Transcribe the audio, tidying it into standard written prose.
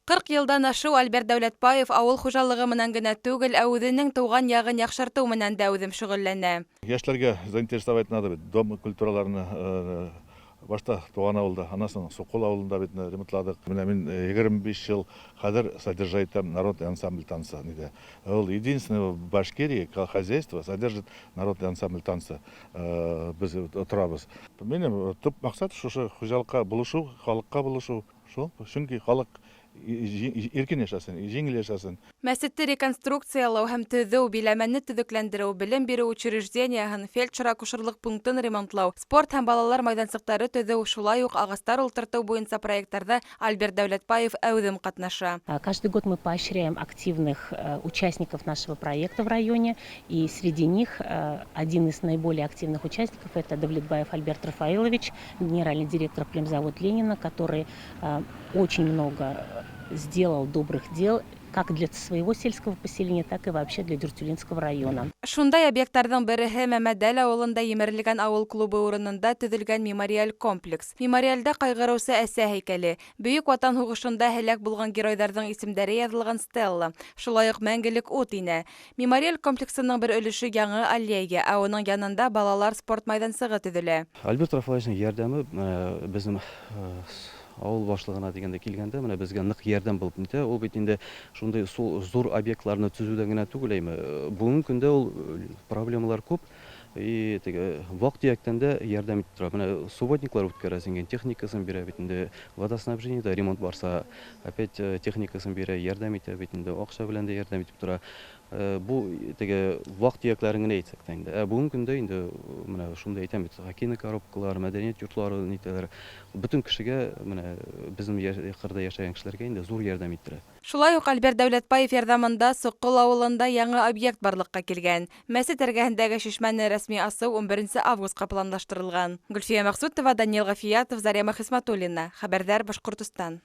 40 йылдан ашыу Альберт Дәүләтбаев ауыл хужалығы менән генә түгел, ә үҙенең тыуған яғын яҡшыртыу менән дә үҙем шөғөлләнә. Йәштәргә заинтересовать надо бит, дом культураларны башта туған ауылда, анан соң Суҡул ауылында бит ремонтладыҡ. Менә мин 25 йыл хәҙер содержать итәм народный ансамбль танца. Ниҙә. Ул единственный в Башкирии хозяйство содержит народный ансамбль танца. Беҙ торабыҙ. Минең төп маҡсат шушы хужалыҡҡа булышыу, халыҡҡа булышыу. Шул, сөнки халыҡ иркен йәшәһен, еңел йәшәһен. Мәсетте реконструкциялау һәм төҙөү, биләмәне төҙөкләндереү, белем биреү учрежденияһын, фельдшер-акушерлыҡ пунктын ремонтлау, спорт һәм балалар майҙансыҡтары төҙөү, шулай уҡ ағастар ултыртыу буйынса проекттарҙа Альберт Дәүләтбаев әүҙем ҡатнаша. Каждый год мы поощряем активных участников нашего проекта в районе, и среди них один из наиболее активных участников – это Давлетбаев Альберт Рафаилович, генеральный директор племзавод Ленина, который очень много сделал добрых дел как для своего сельского поселения, так и вообще для Дюртюлинского района. Шундай объекттарҙың береһе Мәмәдәл ауылында емерелгән ауыл клубы урынында төҙөлгән мемориаль комплекс. Мемориалда ҡайғырыусы әсә һәйкәле, Бөйөк Ватан һуғышында һәләк булған геройҙарҙың исемдәре яҙылған стелла, шулай уҡ мәңгелек ут инә. Мемориаль комплексының бер өлөшө яңы аллея, ә уның янында балалар спорт майҙансығы төҙөлә. Альберт Рафаэловичтың ярҙамы беҙҙең ауыл башлығына тигәндә килгәндә менә беҙгә ныҡ ярҙам булып нитә. Ул бит инде шундай ҙур объектларны төҙөүҙән генә түгел, әйме. Бөгөнгө көндә ул проблемалар күп и теге ваҡ-төйәктән дә ярҙам итеп тора. Менә субботниклар үткәрә, техникасын бирә бит инде, водоснабжениеда ремонт барса, опять техникасын бирә, ярҙам итә бит инде, аҡса белән дә ярҙам итеп тора. Бу теге ваҡ-төйәктәрен генә әйтһәк тә инде. Ә бөгөнгө көндә инде менә шунда әйтәм бит, хоккейный коробкалар, мәҙәниәт йортлары нитәләр. Бөтөн кешегә, менә беҙҙең ҡырҙа йәшәгән кешеләргә инде ҙур ярҙам иттерә. Шулай уҡ Альберт Дәүләтбаев ярҙамында Соҡҡол ауылында яңы объект барлыҡҡа килгән. Мәсет эргәһендәге шишмәне рәсми асыу 11 августҡа планлаштырылған. Гөлфиә Мәҡсүтова, Даниил Ғәфиәтов, Зарема Хисмәтуллина. Хәбәрҙәр Башҡортостан.